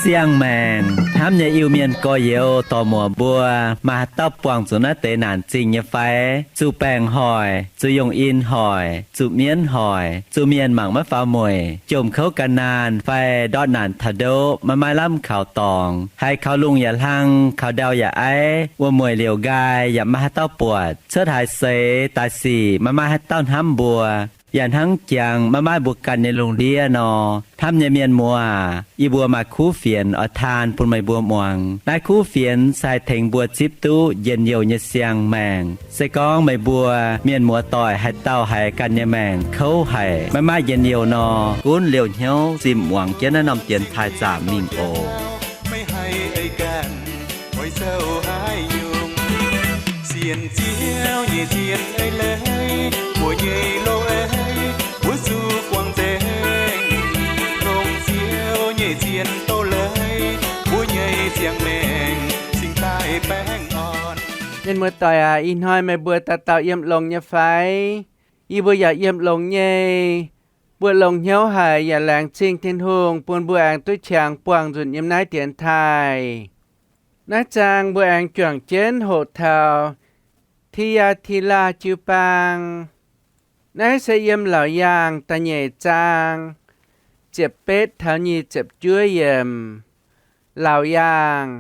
Siang-maengc hnamv nyei Iu-Mienh gorx-youz dorc-muoc mbuo, maaih haaix dauh buangh zuqc naaiv deix naanc zingh nyei fai? Zuqc baengc hoic, zuqc yongh in hoic, zuqc mienv hoic, zuqc mienh mangc maiv faaux mueic, jomc kouv gan naanh fai ndortv naanc taux ndoqv maiv maaih lamh kaux dorngx, haiz kaux lungh yaac hlang, kaux ndau yaac aiv, wuom-mueic liouc nqaai yaac maiv maaih haaix dauh buatc, cuotv haaix seix daaih sic maiv maaih haaix dauh hnamv mbuo, yaac hnangv jangx maiv maaih mbuo ganh nyei lungh ndiev nor, hnamv nyei mienh muoz aac, yie mbuo maaih kuv fienx oix taan bun meih mbuo muangx. Naaiv kuv fienx se haih tengx mbuo zipv duqv njien-youh nyei siang-maengc. Se gorngv meih mbuo mienh muoz doic haaix dauh haiz ganh nyei maengc kouv haic, maiv maaih njien-youh nor, gunv liouh hnyouv zimh muangx jienv naaiv norm dienx taaih zaamc mingh oc. Meih haih ei ganh oix zoux haaix nyungc? Sienx Ziouv nyei zien ei leiz, mbuo nyei loz ei, mbuo zuqc guangc nzengc. Longc Ziouv nyei zien doz-leiz, mbuo nyei ziangh maengc cingx daaih baengh orn. Mienh muoz doic aac, ih hnoi meih mbuo dauh dauh yiem longx nyei fai? Yie mbuo yaac yiem longx nyei. Mbuo longx hnyouv haic yaac laengz zingh Tin-Hungh bun mbuo aengx duqv qangx buangh nzunc yiem naaiv dienx taaih. Naaiv zaang mbuo aengx juangc jienv hoqc taux Ti^yaa^ti^laa jiu-baang. Naaiv se yiem Laauc Yaangh da'nyeic zaang ziepc betv taux nyic ziepc juov yiemc. Laauc Yaangh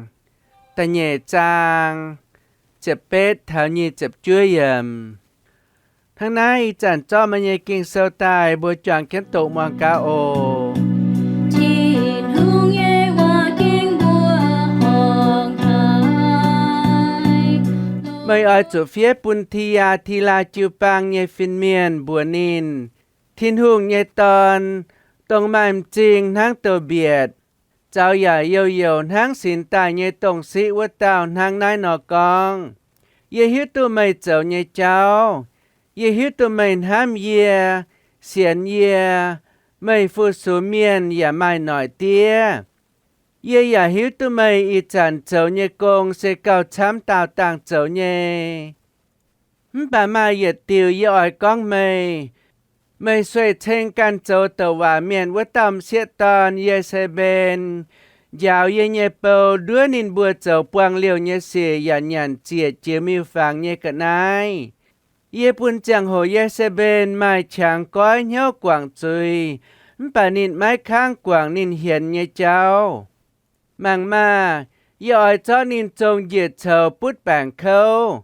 da'nyeic zaang ziepc betv taux nyic ziepc juov yiemc. Hnangv naaiv ih zanc zorqv meih nyei Ging-Sou daaih, mbuo juangc jienv doqc muangx gaax oc. Tin-Hungh nyei waac gengh mbuo horngc haic. Meih oix zuqc fiev bun Ti^yaa^ti^laa jiu-baang nyei fin-mienh mbuox ninh, Tin-Hungh nyei Dorn, dongh maaih m'zing hnangv douz-mbietc, zaux yaac youh youc hnangv sinx daaih nyei dongh siqv wuov dauh hnangv naaiv nor gorngv, Yie hiuv duqv meih zoux nyei jauv. Yie hiuv duqv meih hnamv yie, sienx yie. Meih fu-sux mienh yaac maaih noic diev. Yie yaac hiuv duqv meih ih zanc zoux nyei gong se gauh camv daauh dangh zoux nyei. Mv baac maaih yietc diuc yie oix gorngv meih. Meih sueih ceng ganh zoux douc waac mienh wuov dauh m'sieqv dorn, Ye^se^mben, njaaux yie nyei bou, nduov ninh mbuo zoux buangh liouh nyei sic yaac nyanc ziec jiex miuc-fangx nyei ga'naaiv. Yie bun ziangh hoc Ye^se^mben maaih qangx goiv hnyouv guangc zuiz, mv baac ninh maiv kangv guangc ninh hienx nyei jauv. Mangc maah! Yie oix zorqv ninh zong njiec coux butv baengc kouv.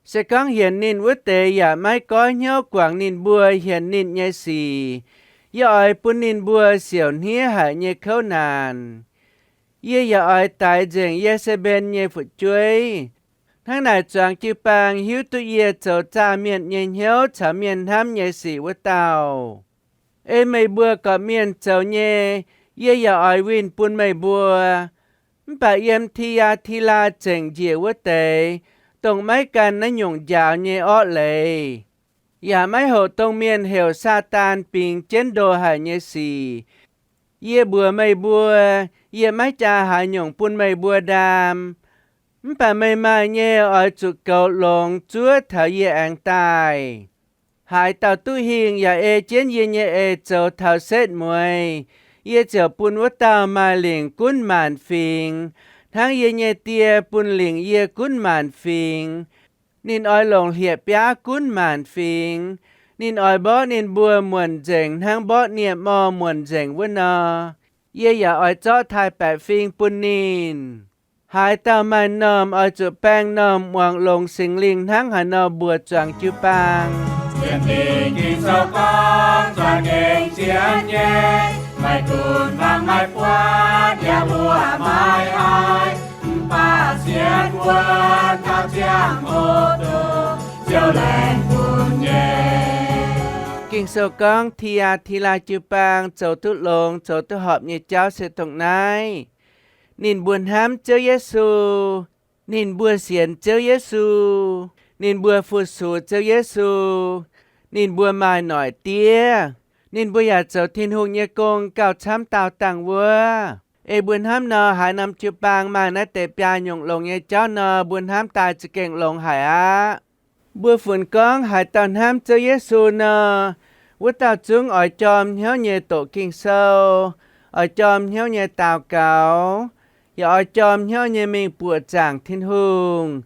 Se gorngv hienx ninh wuov deix yaac maiv goiv hnyouv guangc ninh mbuo hienx ninh nyei sic, yie oix bun ninh mbuo siouc hniev haic nyei kouv naanc. Yie yaac oix daix nzengc Ye^se^mben nyei fu'jueiv. Hnangv naaic zuangx jiu-baang hiuv duqv yie zoux zaah mienh nyei hnyouv caux mienh hnamv nyei sic wuov dauh. Ei meih mbuo gorqv-mienh zoux nyei, yie yaac oix winh bun meih mbuo. Mv baac yiem Ti^yaa^ti^laa zengc njiec wuov deix, dongh maiv gan naaiv nyungc njaaux nyei orqv leiz, yaac maiv hoqc dongh mienh heuc Saadaan bingx jienv ndo haic nyei sic, yie mbuox meih mbuo, yie maiv jaa haaix nyungc bun meih mbuo ndaam. Mv baac meih maaih nyei oix zuqc goux longx zuov taux yie aengx daaih. Haaix dauh duqv hingh yaac ei jienv yie nyei eix zoux taux setv mueiz, yie ziouc bun wuov dauh maaih lingc gunv maanc fingx, hnangv yie nyei Die bun lingc yie gunv maanc fingx. Ninh oix longc hlieqv-biaav gunv maanc fingx. Ninh oix mborqv ninh mbuo muonc nzengc hnangv mborqv nie-mor muonc nzengc wuov nor. Yie yaac oix zorqv taaih-baeqc fing bun ninh. Haaix dauh maaih m'normh oix zuqc baeng m'normh muangx longx Singx Lingh hnangv haaix nor mbuox zuangx jiu-baang. Sienx Ging-Sou gorngv zuqc gengh sienx nyei, maiv gunv mangc maiv buatc yaac mbuoqc maiv haiz, mv baac sienx wuov taux ziangh hoc duqv Ziouv laengz bun nyei. Ging-Sou gorngv Ti^yaa^ti^laa jiu-baang zoux duqv longx, zoux duqv horpc nyei jauv se dongh naaiv. Ninh mbuo hnamv Ziouv Yesu. Ninh mbuo sienx Ziouv Yesu. Ninh mbuo fu-sux Ziouv Yesu. Ninh mbuo maaih noic diev. Ninh mbuo yaac zoux Tin-Hungh nyei gong gauh camv daauh dangh wuov. Ei mbuo hnamv nor, haaix norm jiu-baang maaih naaiv deix biaa nyungc longx nyei jauv nor, mbuo hnamv daaih za'gengh longx haic aqv. Mbuo funx gorngv haaix dauh hnamv Ziouv Yesu nor, wuov dauh zungv oix jorm hnyouv nyei doqc Ging-Sou, oix jorm hnyouv nyei daux gaux, yaac oix jorm hnyouv nyei mingh buoqc zaangc Tin-Hungh,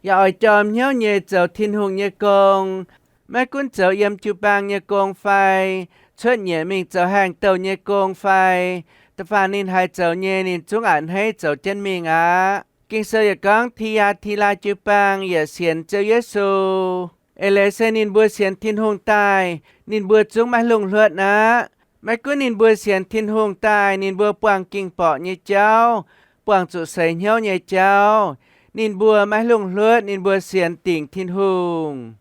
yaac oix jorm hnyouv nyei zoux Tin-Hungh nyei gong. Maiv gunv zoux yiem jiu-baang nyei gong fai, cuotv nyeic mingh zoux haengh douh nyei gong fai, da'faanh ninh haaix zoux nyei, ninh zungv a'hneiv zoux jienv mingh aqv. Ging-Sou yaac gorngv Ti^yaa^ti^laa Jiu-Baang yaac sienx Ziouv Yesu. Eix leiz se ninh mbuo sienx Tin-Hungh daaih, ninh mbuo zungv maiv hlungh hluotv aqv. Maiv gunv ninh mbuo sienx Tin-Hungh daaih, ninh mbuo buangh ging-borqc nyei jauv, buangh zuqc seix hnyouv nyei jauv, ninh mbuo maiv hlungh hluotv, ninh mbuo sienx dingc Tin-Hungh.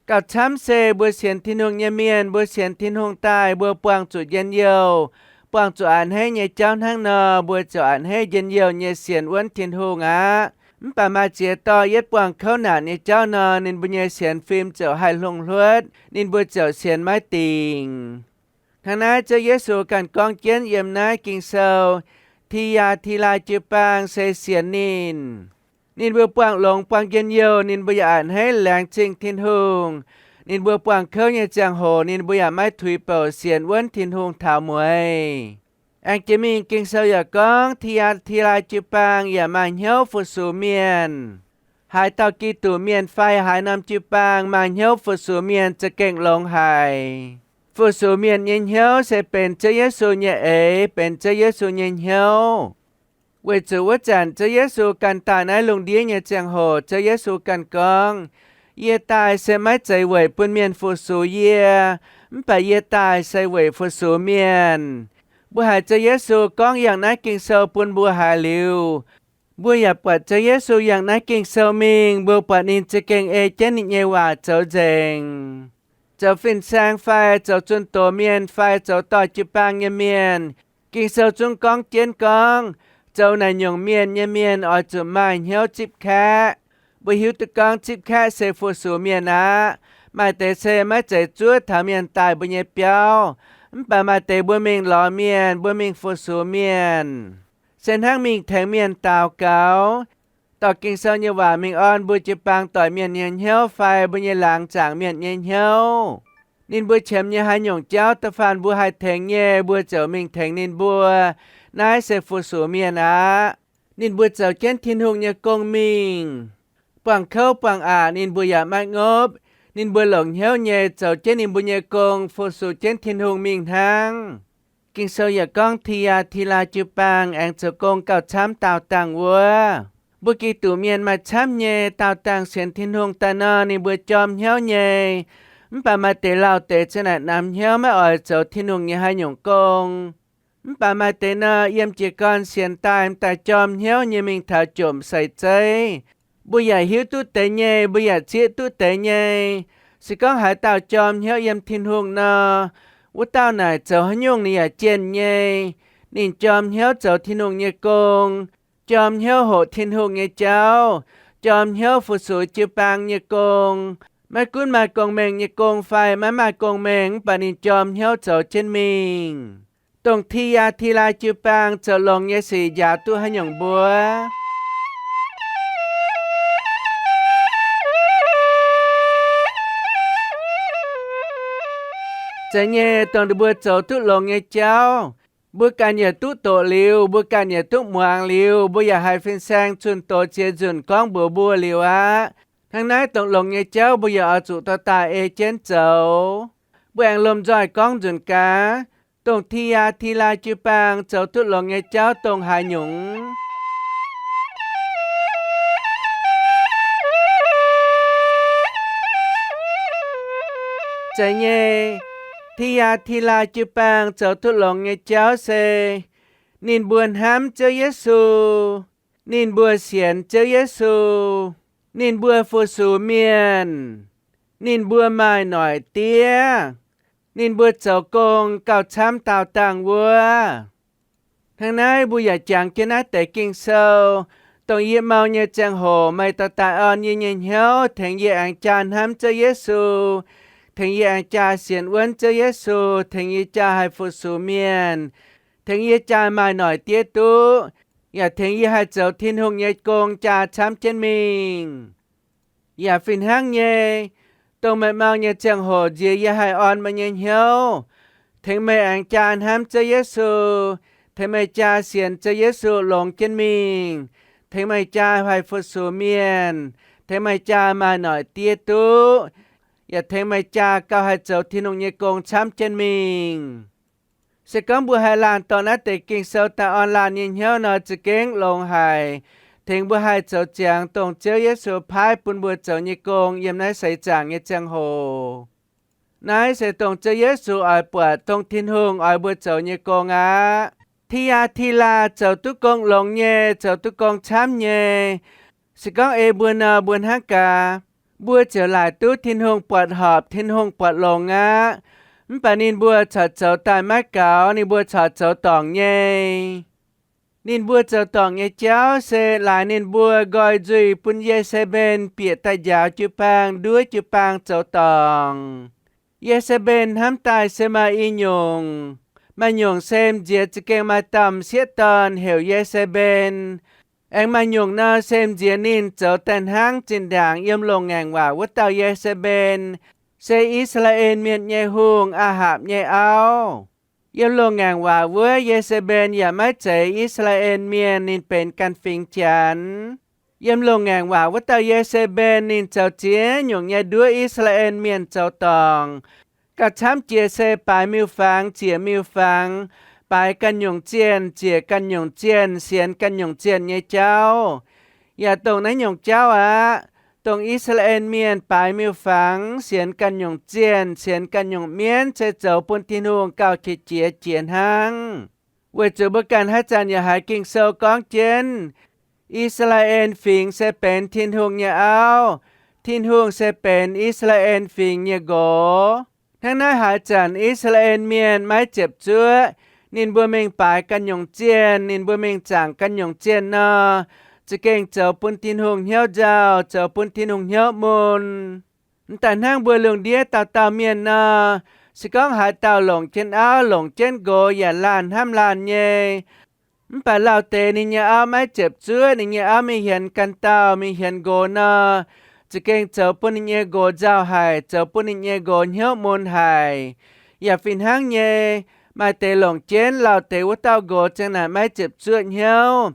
Gauh camv se mbuo sienx Tin-Hungh nyei mienh, mbuo sienx Tin-Hungh daaih, mbuo buangh zuqc njien-youh, buangh zuqc a'hneiv nyei jauv hnangv nor, mbuo ziouc a'hneiv njien-youh nyei sienx wuonv Tin-Hungh aqv. Mv baac maaih ziex dorh yietv buangh kouv naanc nyei jauv nor, ninh mbuo nyei sienx fim ziouc haih hlungh hluotv, ninh mbuo ziouc sienx maiv dingc. Hnangv naaiv Ziouv Yesu ganh gorngv jienv yiem naaiv Ging-Sou, Ti^yaa^ti^laa Jiu-Baang se sienx ninh. Ninh mbuo buangh longx buangh njien-youh, ninh mbuo yaac a'hneiv laengz zingh Tin-Hungh. Ninh mbuo buangh kouv nyei ziangh hoc, ninh mbuo yaac maiv tuix bouc sienx wuonv Tin-Hungh taux mueiz. Aengx jiex mingh Ging-Sou yaac gorngv, Ti^yaa^ti^laa Jiu-Baang yaac maaih hnyouv fu-sux mienh. Haaix dauh Giduc mienh fai haaix norm jiu-baang maaih hnyouv fu-sux mienh za'gengh longx haic. Fu-sux mienh nyei hnyouv se benx Ziouv Yesu nyei eix, benx Ziouv Yesu nyei hnyouv. Weic zuqc wuov zanc Ziouv Yesu ganh daaih naaiv lungh ndiev nyei ziangh hoc, Ziouv Yesu ganh gorngv, Yie daaih se maiv zeiz weic bun mienh fu-sux yie, mv baac yie daaih se weic fu-sux mienh. Mbuo haiz Ziouv Yesu gorngv yangh naaiv Ging-Sou bun mbuo haiz liuz, mbuo yaac buatc Ziouv Yesu yangh naaiv Ging-Sou mingh, mbuo buatc ninh za'gengh ei jienv ninh nyei waac zoux nzengc. Zoux fin-saeng fai zoux zunh doz mienh fai zoux dorh jiu-baang nyei mienh, Ging-Sou zungv gorngv jienv gorngv, zoux naaic nyungc mienh nyei mienh oix zuqc maaih hnyouv zipv kaeqv. Mbuo hiuv duqv gorngv zipv kaeqv se fu-sux mienh aqv. Maaih deix se maiv zeiz zuov taux mienh daaih mbuo nyei biauv, mv baac maaih deix mbuo mingh lorz mienh, mbuo mingh fu-sux mienh, se hnangv mingh tengx mienh daux gaux, dorh Ging-Sou nyei waac mingh orn mbuo jiu-baang doic mienh nyei hnyouv fai mbuo nyei laangz zaangc mienh nyei hnyouv. Ninh mbuo qiemx nyei haaix nyungc jauv da'faanh mbuo haih tengx nyei, mbuo ziouc mingh tengx ninh mbuo. Naaiv se fu-sux mienh aqv. Ninh mbuo zoux jienv Tin-Hungh nyei gong mingh. Buangh kouv buangh aqc ninh mbuo yaac maiv ngopv. Ninh mbuo longc hnyouv nyei zoux jienv ninh mbuo nyei gong, fu-sux jienv Tin-Hungh mingh hnangv. Ging-Sou yaac gorngv Ti^yaa^ti^laa Jiu-Baang aengx zoux gong gauh camv daauh dangh wuov. Mbuo Giduc mienh maaih camv nyei daauh dangh sienx Tin-Hungh daaih nor, ninh mbuo jorm hnyouv nyei. Mv baac maaih deix lauh deix za'gengh naaic namx hnyouv maiv oix zoux Tin-Hungh nyei haaix nyungc gong. Mv baac maaih deix nor, yiem jiez gorn sienx daaih m'daaih jorm hnyouv nyei mingh taux jomc seix zeiv. Mbuo yaac hiuv duqv deix nyei, mbuo yaac zieqv duqv deix nyei. Se gorngv haaix dauh jorm hnyouv yiem Tin-Hungh nor, wuov dauh naaic zoux haaix nyungc ninh yaac jienh nyei. Ninh jorm hnyouv zoux Tin-Hungh nyei gong, jorm hnyouv hoqc Tin-Hungh nyei jauv, jorm hnyouv fu-sux jiu-baang nyei gong. Maiv gunv maaih gong-mengh nyei gong fai maiv maaih gong-mengh, mv baac ninh jorm hnyouv zoux jienv mingh. Dongh Ti^yaa^ti^laa Jiu-Baang zoux longx nyei sic njaaux duqv haaix nyungc mbuo? Zeiz nyei, dongh ninh mbuo zoux duqv longx nyei jauv, mbuo ganh yaac duqv doqc liuz, mbuo ganh yaac duqv muangx liuz, mbuo yaac haih fin-saeng zunh doz ziex nzunc gorngv mbuox mbuo liuz aqv. Hnangv naaiv dongh longx nyei jauv mbuo yaac oix zuqc dorh daaih ei jienv zoux. Mbuo aengx lomh nzoih gorngv nzunc gaax, dongh Ti^yaa^ti^laa Jiu-Baang zoux duqv longx nyei jauv dongh haaix nyungc? Zeiz nyei, Ti^yaa^ti^laa Jiu-Baang zoux duqv longx nyei jauv se ninh mbuo hnamv Ziouv Yesu, ninh mbuo sienx Ziouv Yesu, ninh mbuo fu-sux mienh, ninh mbuo maaih noic diev, ninh mbuo zoux gong gauh camv daauh dangh wuov. Hnangv naaiv mbuo yaac jangx jienv naaiv deix Ging-Sou, dongh yie mau nyei ziangh hoc meih dorh daaih orn yie nyei hnyouv, tengx yie aengx jaa hnamv Ziouv Yesu, tengx yie aengx jaa sienx wuonv Ziouv Yesu, tengx yie jaa haih fu-sux mienh, tengx yie jaa maaih noic diev duqv, yaac tengx yie haih zoux Tin-Hungh nyei gong jaa camv jienv mingh. Yaac fih hnangv nyei, dongh meih mau nyei ziangh hoc nziex yie haih orn meih nyei hnyouv, tengx meih aengx jaa hnamv Ziouv Yesu, tengx meih jaa sienx Ziouv Yesu longx jienv mingh, tengx meih jaa haih fu-sux mienh, tengx meih jaa maaih noic diev duqv, yaac tengx meih jaa gauh haih zoux Tin-Hungh nyei gong camv jienv mingh. Se gorngv mbuo haih laanh dorh naaiv deix Ging-Sou daaih orn laanh nyei hnyouv nor, za'gengh longx haic, tengx mbuo haih zoux ziangx dongh Ziouv Yesu paaiv bun mbuo zoux nyei gong yiem naaiv seix zaangc nyei ziangh hoc. Naaiv se dongh Ziouv Yesu oix buatc dongh Tin-Hungh oix mbuo zoux nyei gong aqv. Ti^yaa^ti^laa zoux duqv gong longx nyei, zoux duqv gong camv nyei. Se gorngv ei mbuo nor, mbuo hnangv gaax. Mbuo ziouc laaic duqv Tin-Hungh buatc horpc, Tin-Hungh buatc longx aqv. Mv baac ninh mbuo corc zoux daaih maiv gaux, ninh mbuo corc zoux dorngc nyei. Ninh mbuo zoux dorngc nyei jauv se laaix ninh mbuo nqoi nzuih bun Ye^se^mben bieqc daaih njaaux jiu-baang, nduov jiu-baang zoux dorngc. Ye^se^mben hnamv daaih se maaih i nyungc. Maaih nyungc se m'nziex za'gengh maaih dauh m'sieqv dorn heuc Ye^se^mben. Aengx maaih nyungc nor se m'nziex ninh zoux daaih hnangv zinh ndaangc yiem loz-ngaengc waac wuov dauh Ye^se^mben, se I^saa^laa^en Mienh nyei hungh, Aa^hapc nyei auv. Yiem loz-ngaengc waac wuov Ye^se^mben yaac maiv zeiz I^saa^laa^en Mienh, ninh benx ganh fingx Janx. Yiem loz-ngaengc waac wuov dauh Ye^se^mben ninh zoux ziex nyungc nyei nduov I^saa^laa^en Mienh zoux dorngc. Gauh camv jiex se baaix miuc-fangx ziec miuc-fangx, baaix ganh nyungc zienh ziec ganh nyungc zienh, sienx ganh nyungc zienh nyei jauv. Yaac dongh naaiv nyungc jauv aqv. Dongh I^saa^laa^en Mienh baaix miuc-fangx, sienx ganh nyungc zienh, sienx ganh nyungc mienv, se zoux bun Tin-Hungh gauh qiex jiez jiex hnangv. Weic zuqc mbuo ganh haaix zanc yaac haiz Ging-Sou gorngv jienv, I^saa^laa^en Fingx se benx Tin-Hungh nyei auv, Tin-Hungh se benx I^saa^laa^en Fingx nyei nqox. Hnangv naaiv haaix zanc I^saa^laa^en Mienh maiv ziepc zuoqv, ninh mbuo mingh baaix ganh nyungc zienh, ninh mbuo mingh zaangc ganh nyungc zienh nor, za'gengh zoux bun Tin-Hungh hnyouv nzauh, zoux bun Tin-Hungh hnyouv mun. M'daaih hnangv mbuo lungh ndiev dauh dauh mienh nor, se gorngv haaix dauh longc jienv auv, longc jienv nqox yaac laanh hnamv laanh nyei, mv baac lauh deix ninh nyei auv maiv ziepc zuoqv, ninh nyei auv mingh hienx ganh dauh, mingh hienx nqox nor, za'gengh zoux bun ninh nyei nqox nzauh haic, zoux bun ninh nyei nqox hnyouv mun haic. Yaac fih hnangv nyei, maaih deix longc jienv lauh deix wuov dauh nqox ziang naaic maiv ziepc zuoqv hnyouv.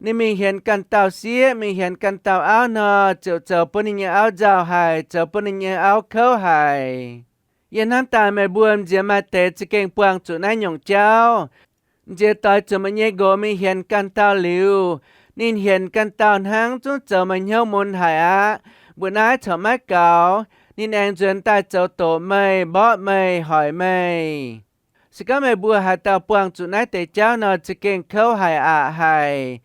Ninh mingh hienx ganh dauh sieqv, mingh hienx ganh dauh auv nor, ziouc zoux bun ninh nyei auv nzauh haic, zoux bun ninh nyei auv kouv haic. Yie hnamv daaih meih mbuo m'nziex maaih deix za'gengh buangh zuqc naaiv nyungc jauv. M'nziex doix zuqc meih nyei nqox mingh hienx ganh dauh liuz, ninh hienx ganh dauh hnangv, zungv zoux meih hnyouv mun haic aqv. Mbuo naaiv corc maiv gaux, ninh aengx nzuonx daaih zoux doqc meih, mborqv meih, hoic meih. Se gorngv meih mbuo haaix dauh buangh zuqc naaiv deix jauv nor, za'gengh kouv haic aqc haic.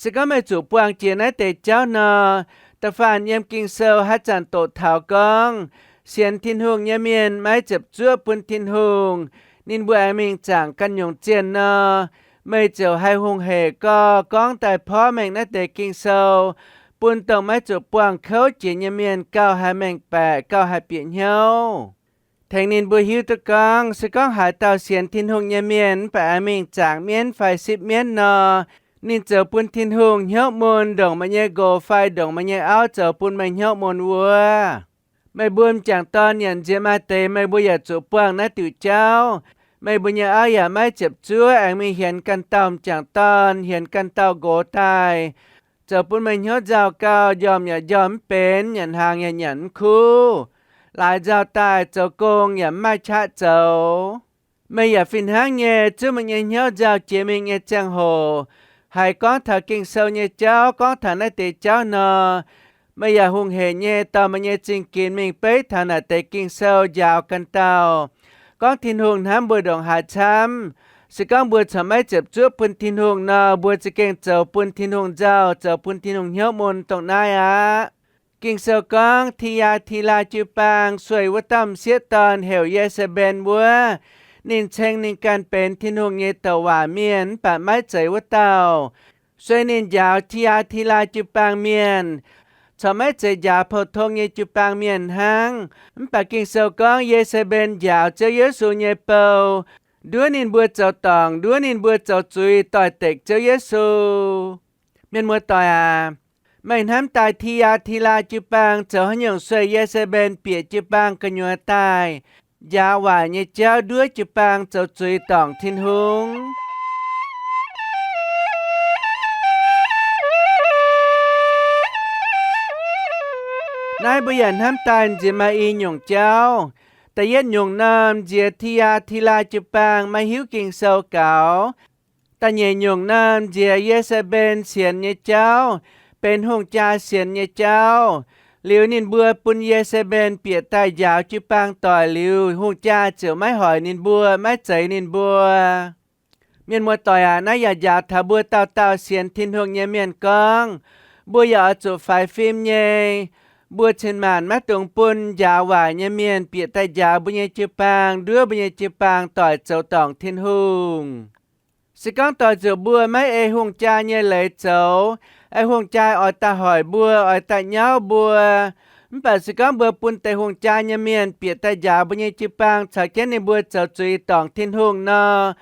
Se gorngv meih zuqc buangh jiex naaiv deix jauv nor, da'faanh yiem Ging-Sou haaix zanc doqc taux gorngv, sienx Tin-Hungh nyei mienh maiv ziepc zuoqv bun Tin-Hungh, ninh mbuo aengx mingh zaangc ganh nyungc zienh nor, meih ziouc haih hungh hec gorx gorngv daaih porv mengh naaiv deix Ging-Sou, bun dongh maiv zuqc buangh kouv jiex nyei mienh gauh haih mengh baeqc, gauh haih bieqc hnyouv. Tengx ninh mbuo hiuv duqv gorngv, se gorngv haaix dauh sienx Tin-Hungh nyei mienh mv baac aengx mingh zaangc mienv fai sipv mienv nor, ninh zoux bun Tin-Hungh hnyouv mun ndongc meih nyei nqox fai ndongc meih nyei auv zoux bun meih hnyouv mun wuov. Meih mbuo m'jangc dorn nyanc nziex maaih deix meih mbuo yaac zuqc buangh naaiv diuc jauv. Meih mbuo nyei auv yaac maiv ziepc zuoqv aengx mingh hienx ganh dauh m'jangc dorn, hienx ganh dauh nqox daaih, zoux bun meih hnyouv nzauh gauh, njormh yaac njormh mv benx, nyanc hnaangx yaac nyanc mv kuv. Laaix nzauh daaih zoux gong yaac mv maaih qaqv zoux. Meih yaac fih hnangv nyei, zungv meih nyei hnyouv nzauh jiex mingh nyei ziangh hoc, haiz gorngv taux Ging-Sou nyei jauv, gorngv taux naaiv deix jauv nor, meih yaac hungh hec nyei dorh meih nyei zingh ginx mingh beiv taux naaic deix Ging-Sou njaaux ganh dauh. Gorngv Tin-Hungh hnamv mbuo ndongc haaix camv, se gorngv mbuo corc maiv ziepc zuoqv bun Tin-Hungh nor, mbuo za'gengh zoux bun Tin-Hungh nzauh, zoux bun Tin-Hungh hnyouv mun dongh naaiv aqv. Ging-Sou gorngv Ti^yaa^ti^laa jiu-baang sueih wuov dauh m'sieqv dorn heuc Ye^se^mben wuov, ninh ceng ninh ganh benx Tin-Hungh nyei douc waac mienh mv baac maiv zeiz wuov dauh. Sueih ninh njaaux Ti^yaa^ti^laa jiu-baang mienh, corc maiv zeiz njaaux pou-tong nyei jiu-baang mienh hnangv. Mv baac Ging-Sou gorngv Ye^se^mben njaaux Ziouv Yesu nyei bou, nduov ninh mbuo zoux dorngc, nduov ninh mbuo zoux zuiz doix-dekc Ziouv Yesu. Mienh muoz-doic aac, meih hnamv daaih Ti^yaa^ti^laa jiu-baang zoux haaix nyungc sueih Ye^saa^mben bieqc jiu-baang gu'nyuoz daaih, njaaux waaic nyei jauv nduov jiu-baang zoux zuiz dorngc Tin-Hungh? Naaiv mbuo yaac hnamv daaih nziex maaih i nyungc jauv. Da'yietv nyungc norm nziex Ti^yaa^ti^laa jiu-baang maiv hiuv Ging-Sou gaux. Da'nyeic nyungc norm nziex Ye^saa^mben sienx nyei jauv, benx hungh jaa sienx nyei jauv. Liuz ninh mbuo bun Ye^saa^mben bieqc daaih njaaux jiu-baang doic liuz, hungh jaa ziouc maiv hoic ninh mbuo, maiv zeix ninh mbuo. Mienh muoz-doic aac, naaiv yaac njaaux taux mbuo dauh dauh sienx Tin-Hungh nyei mienh gorngv, mbuo yaac oix zuqc faix fim nyei. Mbuo cin-maanc maiv dungx bun njaaux waaic nyei mienh bieqc daaih njaaux mbuo nyei jiu-baang, nduov mbuo nyei jiu-baang doic zoux dorngc Tin-Hungh. Se gorngv doix zuqc mbuo maiv ei hungh jaa nyei leiz zoux, ei hungh jaa oix daaih hoic mbuo, oix daaih nyauv mbuo, mv baac se gorngv mbuo bun deix hungh jaa nyei mienh bieqc daaih njaaux mbuo nyei jiu-baang caux jienv ninh mbuo zoux zuiz dorngc Tin-Hungh nor,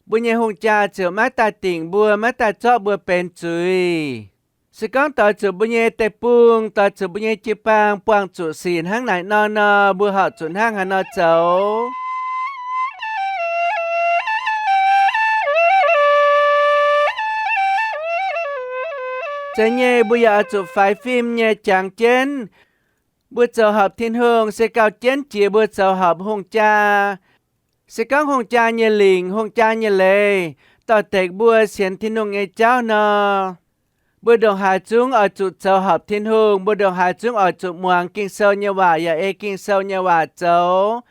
mbuo nyei hungh jaa ziouc maiv daaih dingc mbuo, maiv daaih zorqv mbuo benx zuiz. Se gorngv doix zuqc mbuo nyei deic-bung, doix zuqc mbuo nyei jiu-baang buangh zuqc sic hnangv naaic nor nor, mbuo horpc zuqc hnangv haaix nor zoux? Zeiz nyei, mbuo yaac oix zuqc faix fim nyei jangx jienv. Mbuo zoux horpc Tin-Hungh se gauh jienv jiex mbuo zoux horpc hungh jaa. Se gorngv hungh jaa nyei lingc, hungh jaa nyei leiz doix-dekc mbuo sienx Tin-Hungh nyei jauv nor, mbuo ndongc haaix zungv oix zuqc zoux horpc Tin-Hungh. Mbuo ndongc haaix zungv oix zuqc muangx Ging-Sou nyei waac yaac ei Ging-Sou nyei waac zoux.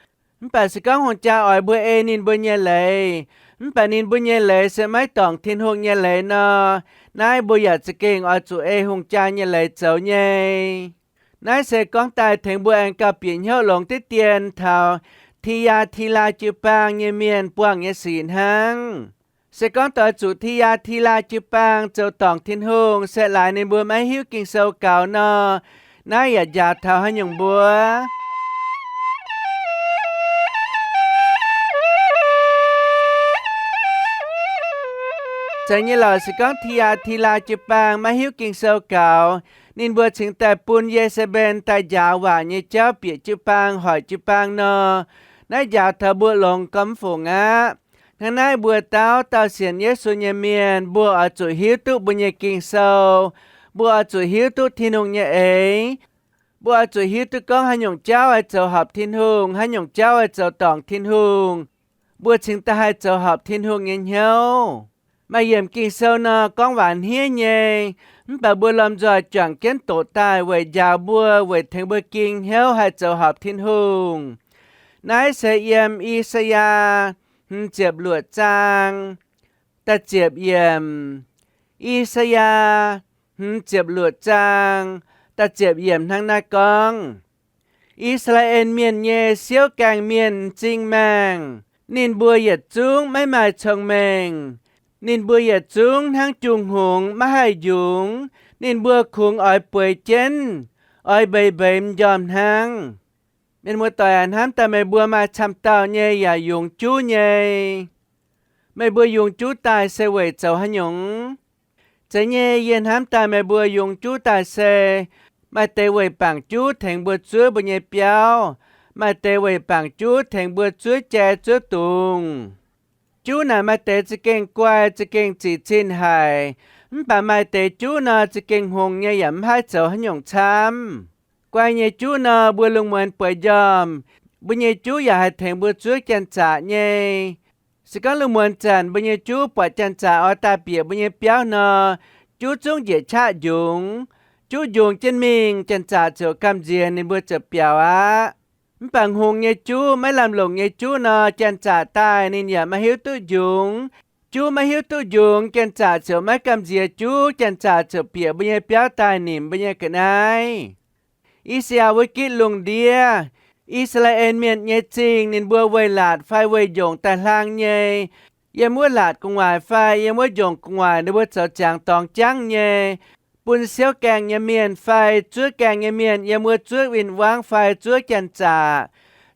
Mv baac se gorngv hungh jaa oix mbuo ei ninh mbuo nyei leiz, mv baac ninh mbuo nyei leiz se maiv dorngc Tin-Hungh nyei leiz nor, naaiv mbuo yaac za'gengh oix zuqc ei hungh jaa nyei leiz zoux nyei. Naaiv se gorngv daaih tengx mbuo aengx gauh bieqc hnyouv longx diqv dien taux Ti^yaa^ti^laa jiu-baang nyei mienh buangh nyei sic hnangv. Se gorngv doix zuqc Ti^yaa^ti^laa jiu-baang zoux dorngc Tin-Hungh se laaix ninh mbuo maiv hiuv Ging-Sou gaux nor, naaiv yaac njaaux taux haaix nyungc mbuo? Zeiz nyei lorqc, se gorngv Ti^yaa^ti^laa jiu-baang maiv hiuv Ging-Sou gaux, ninh mbuo cingx daaih bun Ye^saa^mben daaih njaaux waaic nyei jauv bieqc jiu-baang, hoic jiu-baang nor, naaiv njaaux taux mbuo longx gormx fungc aqv. Hnangv naaiv mbuo dauh dauh sienx Yesu nyei mienh, mbuo oix zuqc hiuv duqv mbuo nyei Ging-Sou. Mbuo oix zuqc hiuv duqv Tin-Hungh nyei eix. Mbuo oix zuqc hiuv duqv gorngv haaix nyungc jauv haih zoux horpc Tin-Hungh, haaix nyungc jauv haih zoux dorngc Tin-Hungh. Mbuo cingx daaih haih zoux horpc Tin-Hungh nyei hnyouv. Maaih yiemc Ging-Sou nor gorngv waanc hniev nyei, mv baac mbuo lomh nzoih juangc jienv doqc daaih weic njaaux mbuo, weic tengx mbuo ging hnyouv haih zoux horpc Tin-Hungh. Naaiv se yiem I^saa^yaa hmz ziepc luoqc zaang da'ziepc yiemc. I^saa^yaa hmz ziepc luoqc zaang da'ziepc yiemc hnangv naaiv gorngv, I^saa^laa^en Mienh nyei siouv gaengh mienh m'zing maengh. Ninh mbuo yietc zungv maiv maaih cong-mengh. Ninh mbuo yietc zungv hnangv jung hngongx maiv haih njungx. Ninh mbuo kungx oix bueix jienv, oix mbeix mbeix m'njormh hnangv. Mienh muoz-doic aac, hnamv daaih meih mbuo maaih camv dauh nyei yaac yungz juv nyei. Meih mbuo yungz juv daaih se weic zoux haaix nyungc? Zeiz nyei, yie hnamv daaih meih mbuo yungz juv daaih se maaih deix weic bangc juv tengx mbuo zuov mbuo nyei biauv, maaih deix weic bangc juv tengx mbuo zuov jai zuov dungz. Juv naaic maaih deix za'gengh guai, za'gengh zic zinh haic, mv baac maaih deix juv nor za'gengh hngongx nyei yaac mv haih zoux haaix nyungc camv. Guai nyei juv nor, mbuo lungh muonz bueix njormh, mbuo nyei juv yaac haih tengx mbuo zuov janx-zaqc nyei. Se gorngv lungh muonz zanc mbuo nyei juv buatc janx-zaqc oix daaih bieqc mbuo nyei biauv nor, juv zungv njiec qaqv njungx. Juv njungx jienv mingh, janx-zaqc ziouc gamh nziex ninh mbuo ziouc biaux aqv. Mv baac hngongx nyei juv, maiv lamh longc nyei juv nor, janx-zaqc daaih ninh yaac maiv hiuv duqv njungx. Juv maiv hiuv duqv njungx, janx-zaqc ziouc maiv gamh nziex juv, janx-zaqc ziouc bieqc mbuo nyei biauv daaih nimc mbuo nyei ga'naaiv. I^saa^yaa wuov gitv lungh ndiev, I^saa^laa^en Mienh nyei zingh ninh mbuo weih laatc fai weih njongc daaih hlang nyei, yiem wuov laatc gu'nguaaic fai yiem wuov njongc gu'nguaaic ninh mbuo zoux ziangx dorngx jangv nyei, bun siouv gaengh nyei mienh fai zuov gaengh nyei mienh yiem wuov zuov win-wangv fai zuov janx-zaqc.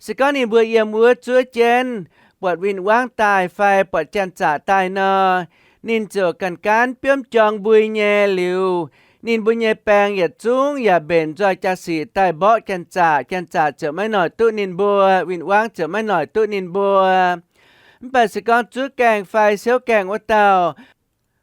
Se gorngv ninh mbuo yiem wuov zuov jienv, buatc win-wangv daaih fai buatc janx-zaqc daaih nor, ninh ziouc ganh gaanv biomv jorng mbui nyei liuz, ninh mbuo nyei baeng yietc zungv yaac mbenc nzoih jaa-sic daaih mborqv janx-zaqc. Janx-zaqc ziouc maiv noic duqv ninh mbuo, win-wangv ziouc maiv noic duqv ninh mbuo. Mv baac se gorngv zuov gaengh fai siouv gaengh wuov dauh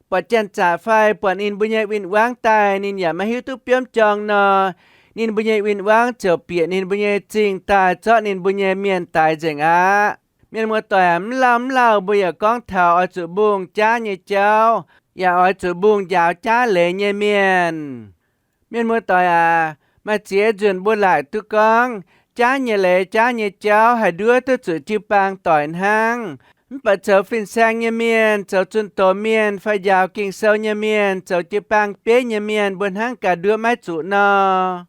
buatc janx-zaqc fai buatc ninh mbuo nyei win-wangv daaih, ninh yaac maiv hiuv duqv biomv jorng nor, ninh mbuo nyei win-wangv ziouc bieqc ninh mbuo nyei zingh daaih zorqv ninh mbuo nyei mienh daix nzengc aqv. Mienh muoz-doic aac, mv lauh mv lauh mbuo yaac gorngv taux oix zuqc mbungh jaav nyei jauv, yaac oix zuqc mbungh njaaux jaav leiz nyei mienh. Mienh muoz-doic aac, maaih ziex nzunc mbuo laaic duqv gorngv, jaav nyei leiz, jaav nyei jauv haih nduov duqv zuqc jiu-baang doic hnangv. Mv baac zoux fin-saeng nyei mienh, zoux zunh doz mienh fai njaaux Ging-Sou nyei mienh, zoux jiu-baang bieiv nyei mienh, mbuo hnangv gaax nduov maiv zuqc nor.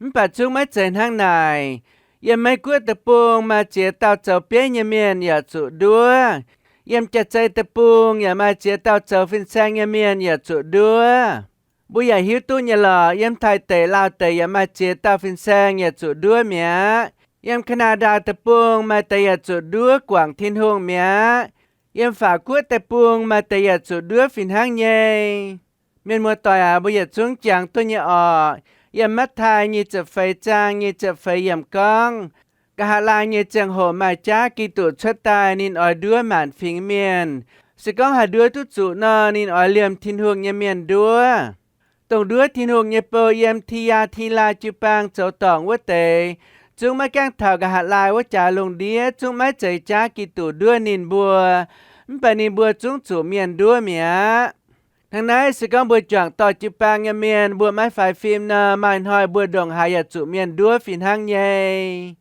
Mv baac zungv maiv zeiz hnangv naaic. Yiem Meiv Guoqv deic-bung maaih ziex dauh zoux bieiv nyei mienh yaac zuqc nduov. Yiem Jaa-Zei deic-bung yaac maaih ziex dauh zoux fin-saeng nyei mienh yaac zuqc nduov. Mbuo yaac hiuv duqv nyei lorqc, yiem Taiv deic, Laauh deic yaac maaih ziex dauh fin-saeng yaac zuqc nduov mi'aqv. Yiem Kaa^naa^ndaa deic-bung maaih deix yaac zuqc nduov guangc Tin-Hungh mi'aqv. Yiem Faatv Guoqv deic-bung maaih deix yaac zuqc nduov fih hnangv nyei. Mienh muoz-doic aac, mbuo yietc zungv jangx duqv nyei orqc. Yiem Matv^taai nyic ziepc feix zaang nyic ziepc feix yiemc gorngv, nqa'haav laai nyei ziangh hoc maaih jaav Giduc cuotv daaih, ninh oix nduov maanc fingx mienh. Se gorngv haih nduov duqv zuqc nor, ninh oix liemh Tin-Hungh nyei mienh nduov. Dongh nduov Tin-Hungh nyei bou yiem Ti^yaa^ti^laa jiu-baang zoux dorngc wuov deix, zungv maiv gaengh taux nqa'haav laai wuov jaax lungh ndiev, zungv maiv zeiz jaav Giduc nduov ninh mbuo. Mv baac ninh mbuo zungv zuqc mienh nduov mi'aqv. Hnangv naaiv, se gorngv mbuo juangc dorh jiu-baang nyei mienh mbuo maiv faix fim nor, maaih hnoi mbuo ndongc haaix yaac zuqc mienh nduov fih hnangv nyei.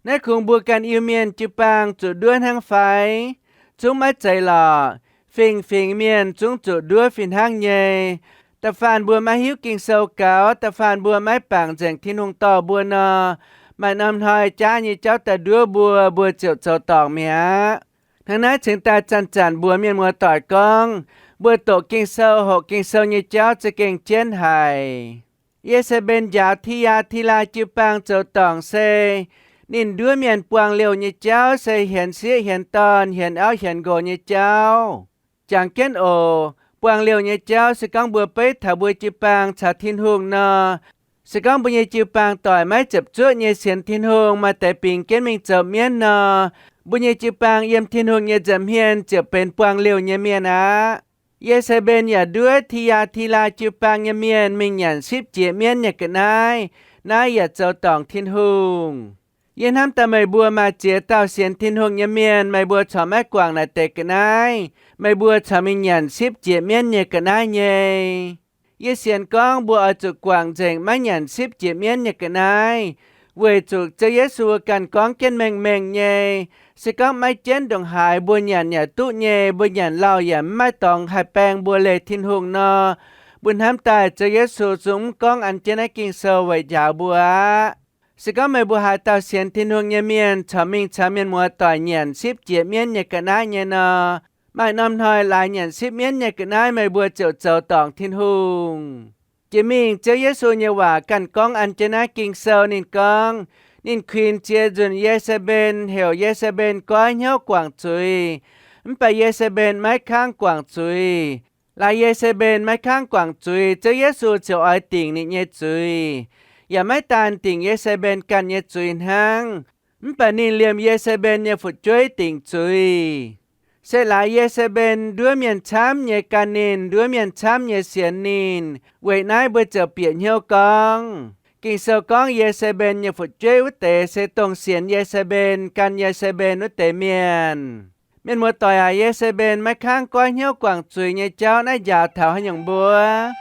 Naaiv kungx mbuo ganh Iu-Mienh jiu-baang zuqc nduov hnangv fai? Zungv maiv zeiz lorqc. Fingx-fingx mienh zungv zuqc nduov fih hnangv nyei. Da'faanh mbuo maiv hiuv Ging-Sou gaux, da'faanh mbuo maiv bangc nzengc Tin-Hungh dorh mbuo nor, maaih norm hnoi jaav nyei jauv daaih nduov mbuo, mbuo ziouc zoux dorngc mi'aqv. Hnangv naaiv cingx daaih zanc-zanc mbuox mienh muoz-doic gorngv, mbuo doqc Ging-Sou, hoqc Ging-Sou nyei jauv za'gengh jienv haic. Ye^saa^mben njaaux Ti^yaa^ti^laa jiu-baang zoux dorngc se ninh nduov mienh buangh liouh nyei jauv se hienx sieqv hienx dorn, hienx auv hienx nqox nyei jauv. Jangx jienv oc. Buangh liouh nyei jauv se gorngv mbuo beiv taux mbuo jiu-baang caux Tin-Hungh nor, se gorngv mbuo nyei jiu-baang doic maiv ziepc zuoqv nyei sienx Tin-Hungh, maaih deix bingx jienv mingh zoux mienv nor, mbuo nyei jiu-baang yiem Tin-Hungh nyei nza'hmien ziouc benx buangh liouh nyei mienh aqv. Ye^saa^mben yaac nduov Ti^yaa^ti^laa jiu-baang nyei mienh mingh nyanc sipv jiex mienv nyei ga'naaiv. Naaiv yaac zoux dorngc Tin-Hungh. Yie hnamv daaih meih mbuo maaih ziex dauh sienx Tin-Hungh nyei mienh, meih mbuo corc maiv guangc naaic deix ga'naaiv, meih mbuo corc mingh nyanc sipv jiex mienv nyei ga'naaiv nyei. Yie sienx gorngv mbuo oix zuqc guangc nzengc maiv nyanc sipv jiex mienv nyei ga'naaiv, weic zuqc Ziouv Yesu ganh gorngv jienv mengh mengh nyei, se gorngv maiv jienv ndongc haaix mbuo nyanc yaac duqv nyei, mbuo nyanc lauh yaac mv maaih dorngx haih baeng mbuo leih Tin-Hungh nor. Mbuo hnamv daaih Ziouv Yesu zungv mv gorngv an jienv naaiv Ging-Sou weic njaaux mbuo aqv. Se gorngv meih mbuo haaix dauh sienx Tin-Hungh nyei mienh corc mingh caux mienh muoz-doic nyanc sipv jiex mienv nyei ga'naaiv nyei nor, maaih norm hnoi laaix nyanc sipv mienv nyei ga'naaiv meih mbuo ziouc zoux dorngc Tin-Hungh. Jiex mingh Ziouv Yesu nyei waac ganh gorngv an jienv naaiv Ging-Sou. Ninh gorngv, ninh kuinx ziex nzunc Ye^saa^mben, heuc Ye^saa^mben goiv hnyouv guangc zuiz. Mv baac Ye^saa^mben maiv kangv guangc zuiz. Laaix Ye^saa^mben maiv kangv guangc zuiz, Ziouv Yesu ziouc oix dingc ninh nyei zuiz. Yaac maiv daan dingc Ye^saa^mben ganh nyei zuiz hnangv, mv baac ninh liemh Ye^saa^mben nyei fu'jueiv dingc zuiz. Se laaix Ye^saa^mben nduov mienh camv nyei gan ninh, nduov mienh camv nyei sienx ninh. Weic naaiv mbuo ziouc bieqc hnyouv gorngv, Ging-Sou gorngv Ye^saa^mben nyei fu'jueiv wuov deix se dongh sienx Ye^saa^mben, gan Ye^saa^mben wuov deix mienh. Mienh muoz-doic aac, Ye^saa^mben maiv kangv goiv hnyouv guangc zuiz nyei jauv naaiv njaaux taux haaix nyungc mbuo?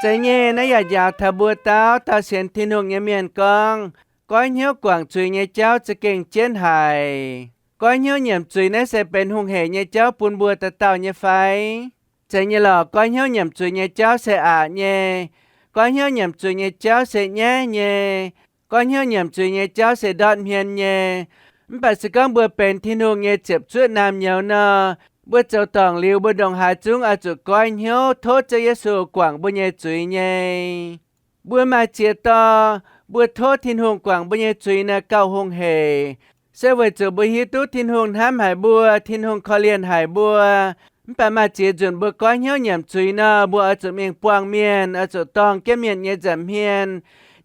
Zeiz nyei, naaiv yaac njaaux taux mbuo dauh dauh sienx Tin-Hungh nyei mienh gorngv, goiv hnyouv guangc zuiz nyei jauv za'gengh jienv haic. Goiv hnyouv nyiemc zuiz naaiv se benx hungh hec nyei jauv bun mbuo dauh dauh nyei fai? Zeiz nyei lorqc, goiv hnyouv nyiemc zuiz nyei jauv se aqc nyei. Goiv hnyouv nyiemc zuiz nyei jauv se nyaiv nyei. Goiv hnyouv nyiemc zuiz nyei jauv se ndortv hmien nyei. Mv baac se gorngv mbuo benx Tin-Hungh nyei ziepc zuoqv naamh nyouz nor, mbuo zoux dorngc liuz mbuo ndongc haaix zungv oix zuqc goiv hnyouv tov Ziouv Yesu guangc mbuo nyei zuiz nyei. Mbuo maaih ziex dorh, mbuo tov Tin-Hungh guangc mbuo nyei zuiz naaiv gauh hungh hec, se weic zuqc mbuo hiuv duqv Tin-Hungh hnamv haic mbuo, Tin-Hungh korv-lienh haic mbuo. Mv baac maaih ziex nzunc mbuo goiv hnyouv nyiemc zuiz nor, mbuo oix zuqc mingh buangh mienh, oix zuqc dorng jienv mienh nyei nza'hmien,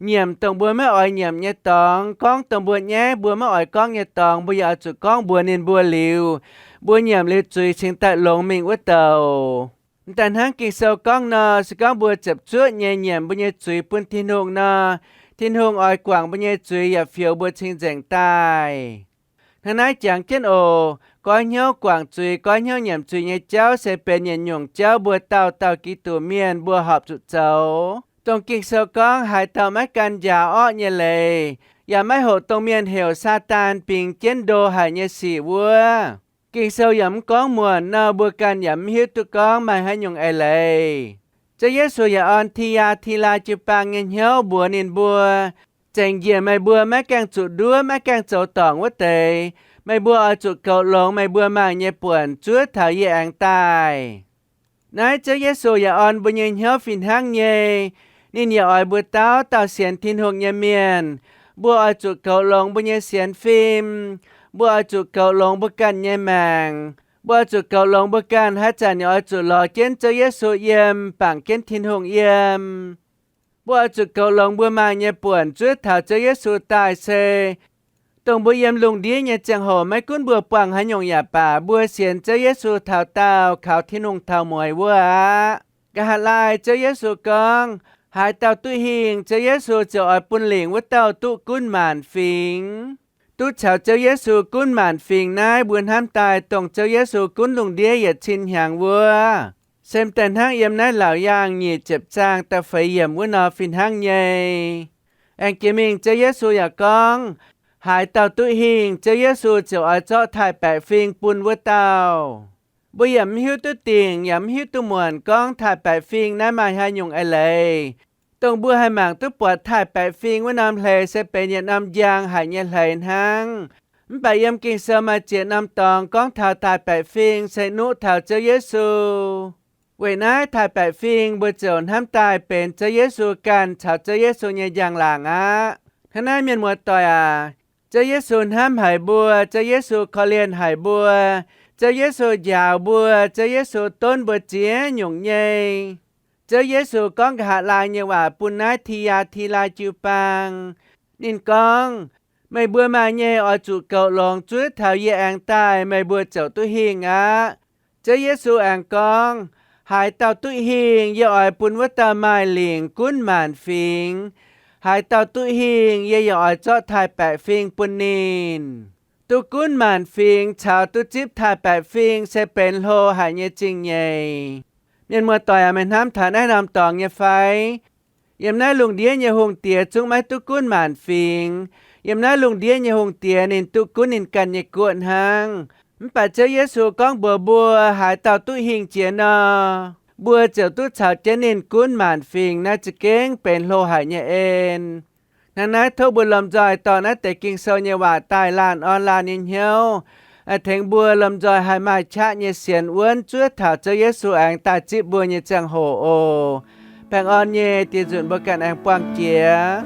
nyiemc dongh mbuo maiv oix nyiemc nyei dorngx, gorngv dongh mbuo nyaiv mbuo maiv oix gorngv nyei dorngx, mbuo yaac oix zuqc gorngv mbuox ninh mbuo liuz, mbuo nyiemc liuz zuiz cingx daaih longx mingh wuov douc. M'daaih hnangv Ging-Sou gorngv nor, se gorngv mbuo ziepc zuoqv nyei nyiemc mbuo nyei zuiz bun Tin-Hungh nor, Tin-Hungh oix guangc mbuo nyei zuiz yaac fioux mbuo cing-nzengc daaih. Hnangv naaiv jangx jienv oc. Goiv hnyouv guangc zuiz, goiv hnyouv nyiemc zuiz nyei jauv se benx yietc nyungc jauv mbuo dauh dauh Giduc mienh mbuo horpc zuqc zoux. Dongh Ging-Sou gorngv, haaix dauh maiv gan njaaux orqv nyei leiz, yaac maiv hoqc dongh mienh heuc Saadaan bingx jienv ndo haic nyei sic wuov, Ging-Sou yaac mv gorngv muonc nor, mbuo ganh yaac mv hiuv duqv gorngv maaih haaix nyungc eix leiz. Ziouv Yesu yaac orn Ti^yaa^ti^laa jiu-baang nyei hnyouv mbuox ninh mbuo, zengc njiec meih mbuo maiv gaengh zuqc nduov, maiv gaengh zoux dorngc wuov deix, meih mbuo oix zuqc goux longx meih mbuo maaih nyei buonc zuov taux yie aengx daaih. Naaiv Ziouv Yesu yaac orn mbuo nyei hnyouv fih hnangv nyei. Ninh yaac oix mbuo dauh dauh sienx Tin-Hungh nyei mienh, mbuo oix zuqc goux longx mbuo nyei sienx fim, mbuo oix zuqc goux longx mbuo ganh nyei maengc, mbuo oix zuqc goux longx mbuo ganh. Haaix zanc yaac oix zuqc lorz jienv Ziouv Yesu yiem, bangc jienv Tin-Hungh yiem. Mbuo oix zuqc goux longx mbuo maaih nyei buonc zuov taux Ziouv Yesu daaih se dongh mbuo yiem lungh ndiev nyei ziangh hoc, maiv gunv mbuo buangh haaix nyungc yaac baac, mbuo sienx Ziouv Yesu taux daauh kaux Tin-Hungh taux mueiz wuov aqv. Nqa'haav laai Ziouv Yesu gorngv, haaix dauh duqv hingh, Ziouv Yesu ziouc oix bun lingc wuov dauh duqv gunv maanc fingx. Duqv caux Ziouv Yesu gunv maanc fingx naaiv, mbuo hnamv daaih dongh Ziouv Yesu gunv lungh ndiev yietc cin hnyangx wuov, se m'daaih hnangv yiem naaiv Laauc Yaangh nyic ziepc zaang da'feix yiemc wuov nor fih hnangv nyei. Aengx jiex mingh Ziouv Yesu yaac gorngv, haaix dauh duqv hingh, Ziouv Yesu ziouc oix zorqv taaih-baeqc fing bun wuov dauh. Mbuo yaac mv hiuv duqv dingc yaac mv hiuv duqv muonc gorngv taaih-baeqc fing naaiv maaih haaix nyungc eix leiz. Dongh mbuo haih mangc duqv buatc taaih-baeqc fing wuov norm hleix se benx yietc norm njang haic nyei hleix hnangv. Mv baac yiem Ging-Sou maaih ziex norm dorngx gorngv taux taaih-baeqc fing se nuqv taux Ziouv Yesu. Weic naaiv taaih-baeqc fing mbuo ziouc hnamv daaih benx Ziouv Yesu ganh caux Ziouv Yesu nyei njang-laangc aqv. Hnangv naaiv, mienh muoz-doic aac, Ziouv Yesu hnamv haic mbuo, Ziouv Yesu korv-lienh haic mbuo, Ziouv Yesu njaaux mbuo, Ziouv Yesu donv mbuo ziex nyungc nyei. Ziouv Yesu gorngv nqa'haav laai nyei waac bun naaiv Ti^yaa^ti^laa jiu-baang. Ninh gorngv, meih mbuo maaih nyei oix zuqc goux longx zuov taux yie aengx daaih, meih mbuo ziouc duqv hingh aqv. Ziouv Yesu aengx gorngv, haaix dauh duqv hingh, yie oix bun wuov dauh maaih lingc gunv maanc fingx. Haaix dauh duqv hingh, yie yaac oix zorqv taaih-baeqc fing bun ninh. Duqv gunv maanc fingx caux duqv zipv taaih-baeqc fing se benx hlo haic nyei zingh nyeic. Mienh muoz-doic aac, meih hnamv taux naaiv norm dorngx nyei fai? Yiem naaiv lungh ndiev nyei hungh diex zungv maiv duqv gunv maanc fingx. Yiem naaiv lungh ndiev nyei hungh diex ninh duqv gunv ninh ganh nyei guoqv hnangv. Mv baac Ziouv Yesu gorngv mbuox mbuo, haaix dauh duqv hingh jiex nor, mbuo ziouc duqv caux jienv ninh gunv maanc fingx. Naaiv za'gengh benx hlo haic nyei en. Hnangv naaiv, tov mbuo lomh nzoih dorh naaiv deix Ging-Sou nyei waac daaih laanh orn laanh nyei hnyouv, tengx mbuo lomh nzoih haih maaih qaqv nyei sienx wuonv zuov taux Ziouv Yesu aengx daaih zipv mbuo nyei ziangh hoc oc. Baengh orn nyei dieh nzunc mbuo ganh aengx buangh jiex.